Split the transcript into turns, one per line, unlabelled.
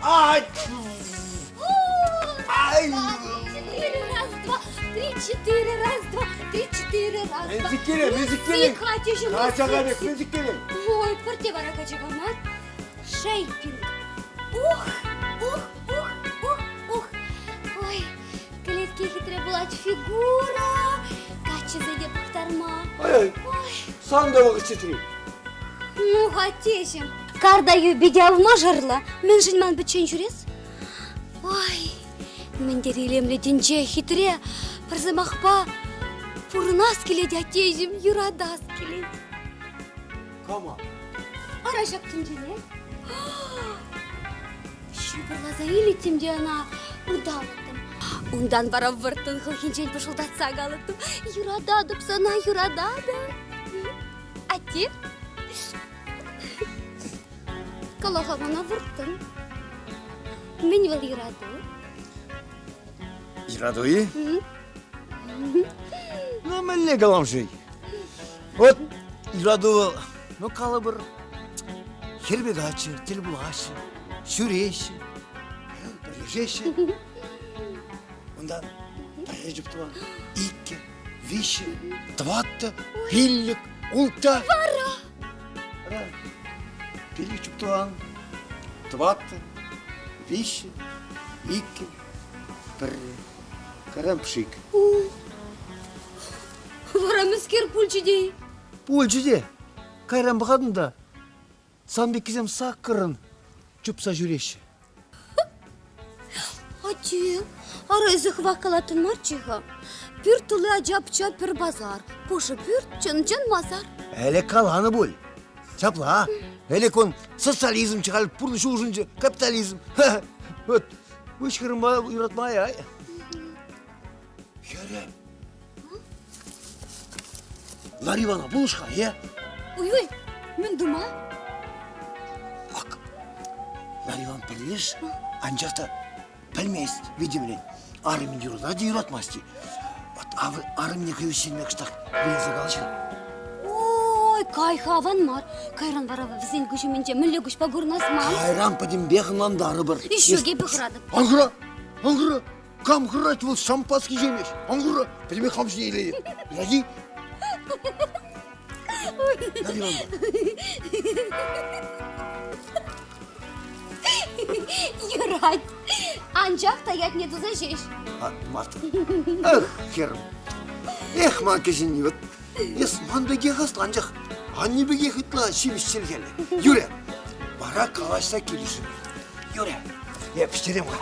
Ай! Ай!
Четыре, раз, два, три, четыре, раз, два, три, четыре, раз, два.
Мӗнсиккеле, мӗнсиккеле.
Катя,
Качака пек, мӗнсиккеле.
Ой, пурте вара качака мар. Шейпинг. Ух, ух, ух, ух, ух. Ой, кӗлетке хитре пулать фигура. Каччӑсене пӑхтарма.
Ай, сан та вӑхӑт ҫитрӗ.
Ну, хаттеҫӗм, карта юпи те мӑшӑрлӑ. Мӗншӗн ман пӗччен ҫӳрес? Ой, мӗн тери илемлӗ тӗнче, хитре. Пӗр сӑмахпа, пурӑнас килет, аттеҫӗм, юратас килет.
Кама?
Ара ҫак тӗнчене. Ҫупӑрласа илеттӗм те ӑна ыталӑттӑм. Унтан вара вӑрттӑн хӑлхинчен пӑшӑлтатса калӑттӑм. Юрататӑп сана, юрататӑп. Атте, кала-ха мана вӑрттӑн. Мӗн вӑл юрату?
Юрату-и? Ну, мӗнле калам-ши? Вот юрату вӑл, ну, калӑпӑр, хӗрпе каччӑ тӗл пулаҫҫӗ, ҫӳреҫҫӗ, пӗрлешеҫҫӗ. Унтан пӗрре чуптӑван, иккӗ, виҫҫӗ, тӑваттӑ, пиллӗк, улттӑ.
Вара!
Вара пиллӗк чуптӑван, тӑваттӑ, виҫҫӗ, иккӗ, пӗрре. Кайран пшик.
Вара мӗскер пулчӗ те?
Пулчӗ те. Кайран пӑхатӑн та, сан пеккисем саккӑрӑн чупса ҫӳреҫҫӗ.
Атте, ара эсӗ хӑвах калаттӑн марччӗ-ха. Пӳрт тулли ача-пӑча пӗр пасар, пушӑ пӳрт чӑн-чӑн масар.
Ӗлӗк каланӑ пуль. Ҫапла. Ӗлӗк он социализм халь пурнӑҫ улшӑнчӗ, капитализм. Вот выҫ хырӑмпа юратма ай. Хӗрӗм. Ларивана пулӑш-ха, е?
Ой-ой, мӗн тума?
Ак, Лариван пӗлеш, анчах та пӗлмест, видимо, арӑмӗн юратать те юратмасть-и. Вот арӑмне хӑй ҫилме кӑштах вӗренсе калаҫ-ха.
Ой, кай-ха аван мар. Кайран вара вӗсен куҫ умӗнче мӗнле куҫпа курӑнас ман?
Кайран пӗтӗмпех ӑнлантарӑпӑр.
Ҫук, эпӗ хӑратӑп.
Ан хӑра, ан хӑра. Кам хӑрать вӑл шампанский жемеш. Ан хӑра, пӗтӗмпех хам ҫине илейӗп. Ради.
Юрать. Анчах та ятне туса ҫеҫ.
А, Марта. Эх, хӗрӗм. Эх, ман кӗҫӗнни, вот эс ман пекех ӑслӑ, анчах анне пекех ытла ҫивӗч чӗлхеллӗ. Юрӗ, вара калаҫса килӗшӗп. Юрӗ, эп пӗҫерем-ха.